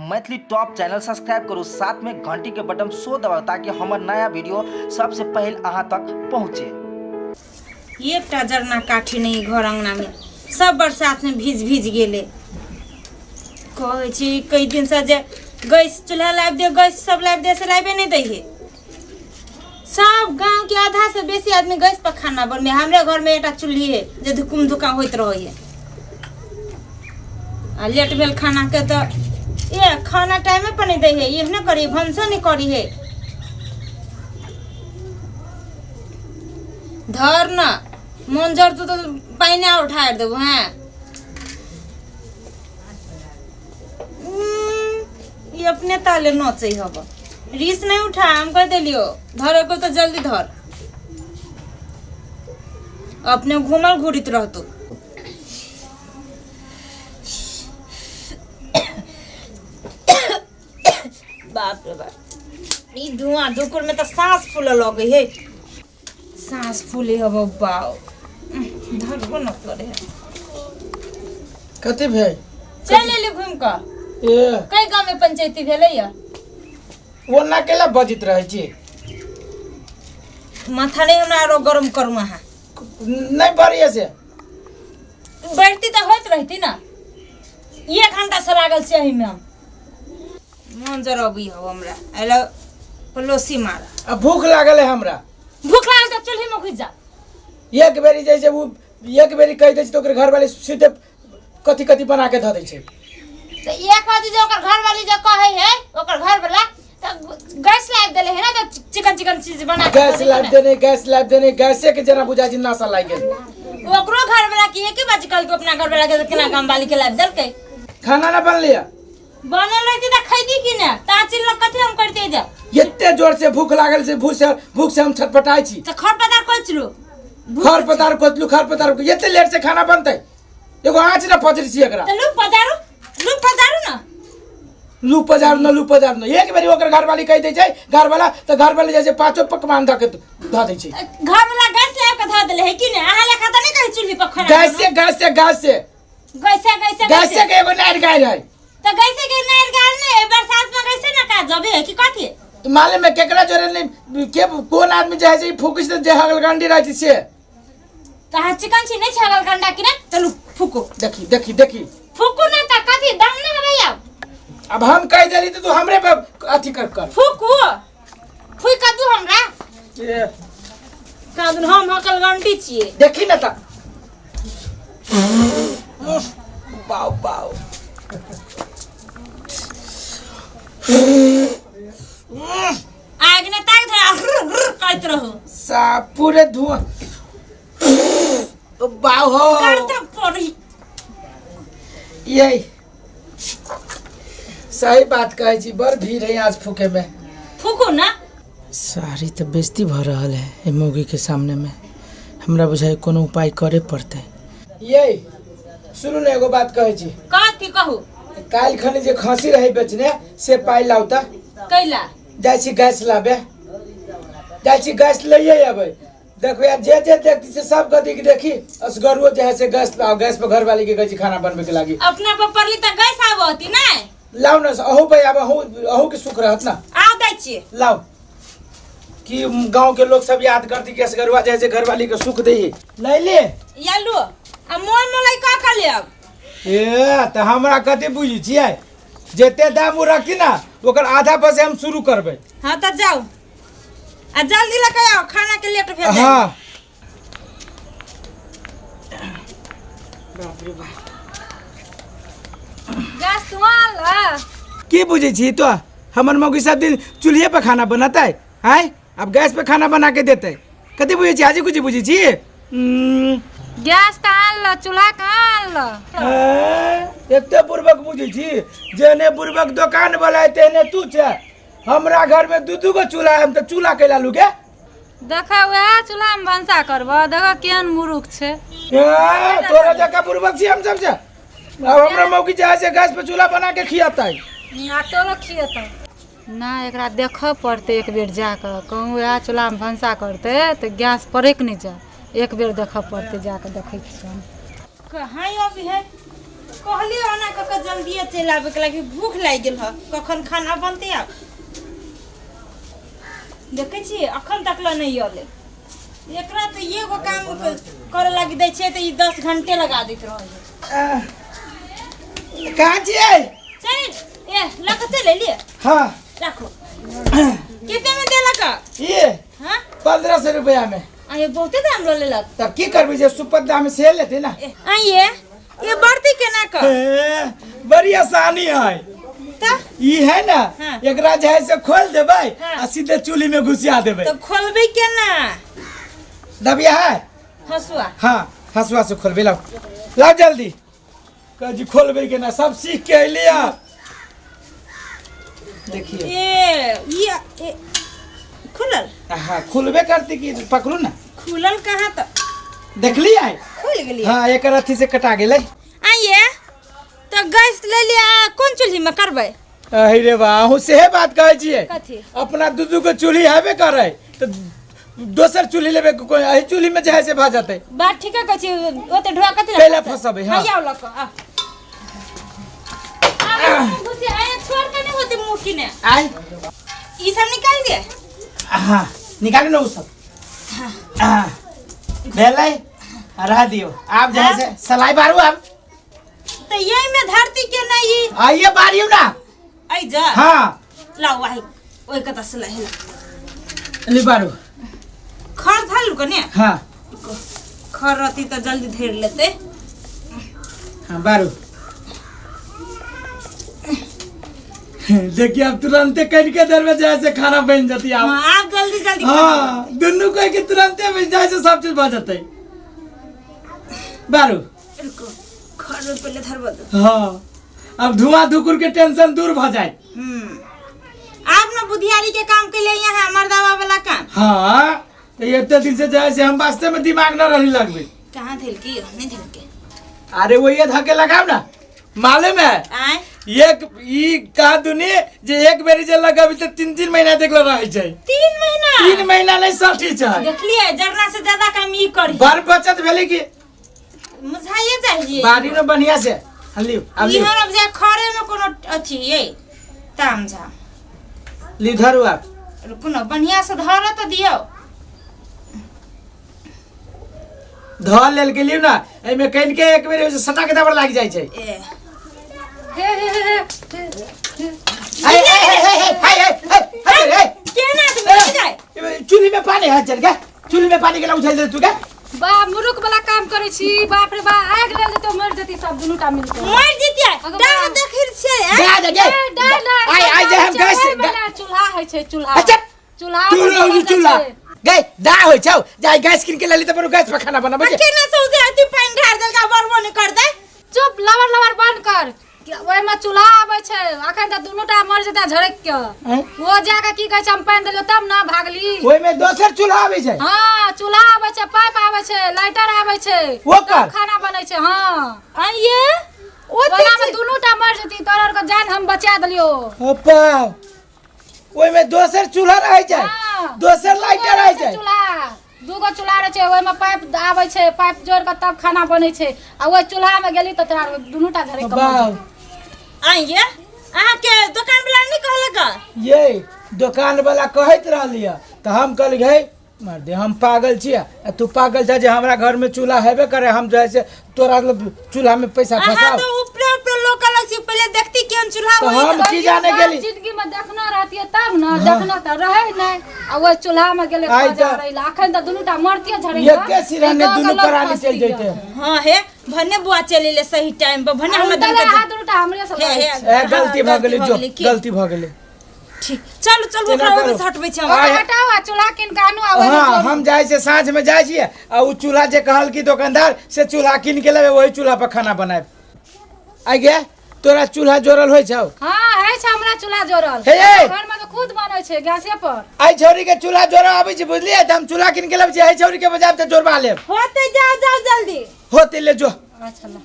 Maithili top channel subscribe करू, साथ में घंटी के बटन सो दबाउ ताकि हमर नया वीडियो सबसे पहले अहाँ तक पहुँचे। एकटा जरना काठी नहीं घर अंगना में, सब बरसात में भीज भीज गेले। कहै छी कई दिन से जे गैस चूल्हा लाबि दे, गैस सब लाबि दे, से लाबे नहीं दै है। सब गांव के आधा से बेसी आदमी गैस पर खाना बनबे, हमरे घर में एकटा चूल्ही है जे धुकुम धुका होइत रहे है। आ लेट भेल खाना के तो ए खाना टाइमे पर नहीं दै है, एहने करी भनसो नहीं करी है। धर न मन जर तो पानी उठा देबो। हाँ ये अपने ताले नोचे हब, रिस नहीं उठा, हम कह देलियो धर को तो जल्दी धर, अपने घूमल घूरित रहतो। बाप रे बाप, ई धुआं धुकुर में तो सांस फूले लगे है, सांस फूले हब बाप, धरबो न करे है। कथी भेल? चल एली घूम कऽ। ए कई गाँव में पंचायती भेलै या? ओना केला बजैत रहै छी? माथा नहीं हमरा आरो गरम करू अहाँ। नहीं बढ़िया से बढ़ती तऽ होइत रहती ना, एक घंटा से लागल छी एहिमे हम। मन जरबी हौ हमरा अइला पलोसी मार। आ भूख लागल है हमरा। भूख लागल तऽ चूल्ही में घुसि जा। एक बेरी जे छै ओ एक बेरी कहि दै छै तऽ ओकर घरवाली सीधे कथी कथी बना के धऽ दै छै। तऽ एक बाजी जे ओकर घरवाली जे कहै है ओकर घरवाला तऽ गैस लाबि देले है ना, तऽ चिकन चिकन चीज बना के गैस लाबि देने, गैस लाबि देने, गैसे के जेना बुझाइ छै नाशा लागि गेल। ओकरो घरवाला के एके बाजी कहलकै अपना घरवाला के केना काम वाली के लाबि देलकै। खाना ना बनलिया? बनल रहती तऽ खैती कि ने, ता चिल्ला कथी हम करते जा। एते जोर से भूख लागल से भूख से हम छटपटाइ छी। तऽ खर पतार कोचलू? खर पतार कोचलू, खर पतार एते लेट से खाना बनतै, एगो आँच न पजरी छी एकरा। तऽ लू पजारू, लू पजारू ना। लू पजार न, लू पजार न। एक बेरी ओकर घरवाली कहि दै छै घरवाला तऽ घरवाली जाइ छै पाँचो पकवान धऽ के धऽ दै छै। घरवाला गैस लाबि के धऽ देले है कि ने? अहाँ लेखा तऽ नहि कहै चूल्ही पर खाना। गैसे गैसे गैसे गैसे गैसे गैसे के एगो नार गाय है। तऽ गैसे के नार गाय नहि, बरसात में गैसे ना काज जबे है कि कथी? तो मालूम है केकरा जोरे नहीं के कोन आदमी जे है से फूकिस जे हगल गंडी रहै छै से। तऽ अहाँ चिकन छी नहि छगल गंडा कि ने? चलू फूकू। देखी देखी देखी फूकू ना तऽ कथी दम ना हबै आब। अब हम कह देली तो तू हमरे पर अथी कर कर। फूकू फूक कऽ दू हमरा। ए कादुन हम हकल गंडी छियै। देखी ना तऽ बाउ बाउ आग ने ताक धरा हुर हुर करैत रहू। सा पूरे धुआं बाउ हो करता पड़ी। यही सही बात कहै छी, बड़ भीड़ है आज फूके में। फूकू ना। सारी तऽ बेइज्जती भऽ रहल है एहि मौगी के सामने में, हमरा बुझाइ कोनो उपाय करे पड़तै। ये सुनू ने एगो बात कहै छी। कथी कहू? काल्हि खनी जे खसी रही बेचने से पाइ लाउ तऽ। कैला? जाइ छी गैस लाबे, जाइ छी गैस लैए अबै। देखो यार जे जे देखती से सब गदी के देखी असगरुओ जे है से गैस लाओ, गैस पर घरवाली के कहै छी खाना बनबे के लागी। अपना पर पड़ली तऽ गैस आबती नै? लाउ ने अहू पे आब, अहू अहू के सुख रहत ना। आउ दै छियै। लाउ कि गांव के लोग सब याद करती कि असगरुआ जे है से घरवाली के सुख दे। लै ले या लो आ मोन मोलाई का का लेब। ए तऽ हमरा कथी बुझै छियै, जते दाम ओ रखी ना ओकर आधा पर से हम शुरू करबै। हाँ तऽ जाउ आ जल्दी लऽ के आउ, खाना के लेट भेल जाय। हाँ बाप रे बाप। गैस तू आनल? की बुझै छी तो हमर मौगी सब दिन चूल्हे पर खाना बनतै? आय अब गैस पे खाना बना के देतै? कथी बुझै छी आजी कुछ बुझै छी? गैस तऽ आनल, चूल्हा कहाँ आनल? एते बुड़बक बुझै छी? जेहने बुड़बक दोकान वाला है तेहने तू छै। हमरा घर में दू दू गो चूल्हा है, हम तऽ चूल्हा कैला लू गे? देख वएह चूल्हा में भनसा करब, देख केहन मुरुख छै। ए, तोरा जकाँ बुड़बक छी हम सबसे? अब हमरा मौगी जे है से गैस पे चूल्हा बना के खियातै। आ तोरो खियेतौ ना? एकरा देखऽ पड़तै एक बेर जाकऽ, कहूँ वएह चूल्हामे भनसा करतै तऽ गैस पड़ैक नहि जाय। एक बेर देखऽ पड़तै, जाकऽ देखै छियै हम। कहाँ अभी है? कहलियै ओना कऽ कऽ जल्दिए चलि आबैके लागि, भूख लागि गेल ह। कखन खाना बनतै आब? देखै छियै, अखन तक लए नहि अलै। एकरा तऽ एगो काम करे लागि दै छियै तऽ ई 10 घंटे लगा दैत रहै है। कहाँ छियै? चल ए, लऽ कऽ चलि एलियै। हाँ। राखो। कते में देलक? ये? हाँ। 1500 रुपया में। आ ये बहुते दाम लऽ लेलक। तब की करबी, जे सुपर दाम से लेते ना। ए, आ ये बढ़ती केना कऽ? ए, बड़ी आसानी है। तऽ ई है ना, हाँ। एकरा जे है से खोल देबै हाँ। आ सीधे चूल्ही में घुसिया देबै। तऽ खोलबै केना? दबिया है। हसुआ? हाँ, हसुआ से खोलबै। लाओ लाओ जल्दी। कह जी खोलबै के ना, सब सीख के अइली आप देखिए। ए ये ए, खुलल? हाँ, खुलबे करती की, पकड़ू ना। खुलल कहाँ तऽ? देखली है? खुल गेली। हाँ, एकर अथी से कटा गेलै। आइए तऽ गैस ले लिया, कोन चूल्ही में करबै? अरे रे बा, अहूँ सेहे बात कहै छियै। कथी? अपना दू दू गो चूल्ही हेबे करै तऽ दोसर चूल्ही लेबै के कोइ? एहि चूल्ही में जे है से भऽ जेतै। बात ठीके कहै छी, ओते ढोआ कथी कैला फंसबै, हाँ। आउ लऽ कऽ आउ। आउ, घुसी आइ छोड़ के नहीं होते मुँह किने। आइ। ई सब निकाल दे। हाँ, निकालू ना उ सब। हाँ, भेलै, रह दियौ। आब जे है से सलाई बारू आब। तऽ यही में धरती के नहीं। आइए, बारियौ ना। आई जा। हाँ। लाओ, आइ ओहि कता से ला। ली, बारू। खर धरलू कने? हाँ। खर रहती तऽ जल्दी धरि लेते। हाँ, बारू। देखिए, अब तुरंते कट के देर में जे है से खाना बन जाती आब। हाँ, आब जल्दी जल्दी। हाँ, दुनू कह के तुरंते बन जाए से सब चीज भऽ जेतै। बारू। रुको, खर में पहले धरबा दो। हाँ, अब धुआं धुकुर के टेंशन दूर भऽ जाए। आब न बुधियारी के काम के लिए यहाँ मर्दावा वाला काम। हाँ, तो एते दिन से जाए से हम वास्ते में दिमाग न रही लगबे। कहाँ धलकी? नहीं धलके। अरे, वही धके लगाओ ना, मालूम है? आय? एक ई कहा दुनी जे एक बेरी जे लगाबी तऽ 3-3 महीना देखलो रहै छै। 3 महीना? 3 महीना नहीं सठी छै। देखलिए, जरना से ज्यादा काम ई करी। बड़ बचत भेलै कि। मुझाइए चाहिए। बाड़ी में बढ़िया से हाँ, लियो अब। ई लियो। हम अब जा खरे में कोनो अथी ये ताम झाम। ली, धरू आप। रुकू न, बढ़िया से धर तो दियो। धऽ लेल के लियो ना, एहिमे कनि के एक बेर सटा के दबर लागि जाइ छै। ए। हे हे हे हे हे। हे हे हे हे हे हे हे हे हे। केना तुम जाय? ए, चूल्ही में पानी है, चल के चूल्ही में पानी के उछल दे तू के। बा, मुरुख वाला काम करै छी। बाप रे बा, आगि लागि जेतौ, मरि जेती सब दुनू टा मिलके। मर जितियै। अगो डाह बा। देखै छियै आँय? जा जा गे। ए, डाल डाल। आइ आइ जे हम गैस चूल्हा होइ छै, चूल्हा। अच्छा। चूल्हा तू पर रहू बनबै चूल्हा छै। गै, दा होइ छौ। जा, गैस किन के लेली तऽ गैस पर खाना बनाबै आ छै। केना सौसे अथी पानि ढार देलका, बरबो नहि कर दे। चुप, लबर लबर बंद कर। ओहिमे चूल्हा आबै छै। अखन तऽ दुनू टा मर जेता झरक के। आँय? ओ जाके की कहै छै, हम पानि देलियौ तब ने भागली। ओहिमे दोसर चूल्हा आबै छै? हाँ, चूल्हा आबै छै, पाइप आबै छै, लाइटर आबै छै। ओकर? तब खाना बनै छै, हाँ। आइये ओते ओला में दुनू टा मर जेती, तोरा आर के जान हम बचा देलियौ। अप्पा, ओहिमे दोसर चूल्हा रहै छै? हाँ। दोसर लाइटर रहै छै? चूल्हा, दूगो चूल्हा रहै छै। ओहिमे पाइप आबै छै, पाइप जोड़ के तब खाना बनै छै। आ ओहि चूल्हा में गेली तऽ तोरा दुनू टा झरक के मर बाप। जेतौ। आइये, अहाँके दोकान वाला नहि कहलक? ये दोकान वाला कहैत रहली तऽ हम कहली, हे मर्दे, हम पागल छियै आ तू पागल छ जे हमरा घर में चूल्हा हेबे करे, हम जो है से तोरा लग चूल्हा में पैसा अहाँ फसाओ। तो ऊपरे ऊपरे लोक अलग छी, पहिले देखती केहन चूल्हा तऽ होइत। हम की जाने बाप गेली। जिंदगी में देखना रहतियै तब न। देखना तऽ रहै नहि आ ओहि चूल्हा में गेलै। आइ मजा तऽ- रहै। अखन तऽ दुनू टा मरतियै झरक। एके सिरहने दुनू प्राणी चलि जैते। हाँ हे, भने बुआ चलि एलै सही टाइम पर, भने हमरा दुनू के दुनू टा हमरे से हे लड़ै हे। छै। ए, गलती भऽ गेलै, जो। गेलै की? गलती भऽ गेलै। ठीक, चलू चलू। एना ओकरा करू। ओहिमे से हटबै छी हम। आइ- हटाओ आ चूल्हा कीन के आनू आ ओहिमे हाँ। जोड़ू। हम जाइ छियै, साँझ में जाइ छियै आ ओ चूल्हा जे कहल की दोकानदार से चूल्हा कीन के लेबै, वही चूल्हा पर खाना बनायब। आइ गे, तोरा चूल्हा जोड़ल होइ छौ? हाँ, है छै हमरा चूल्हा जोड़ल। हे, हे। घर में तऽ खुद बनै छै गैसे पर। आइ छौरी के चूल्हा जोड़ऽ आबै छै, बुझलियै? तऽ हम चूल्हा कीन के लेबै छियै। एहि छौरी के बजायब तऽ जोड़बा लेब। होते, जाओ जाओ जल्दी। होते, ले जो। अच्छा, ला।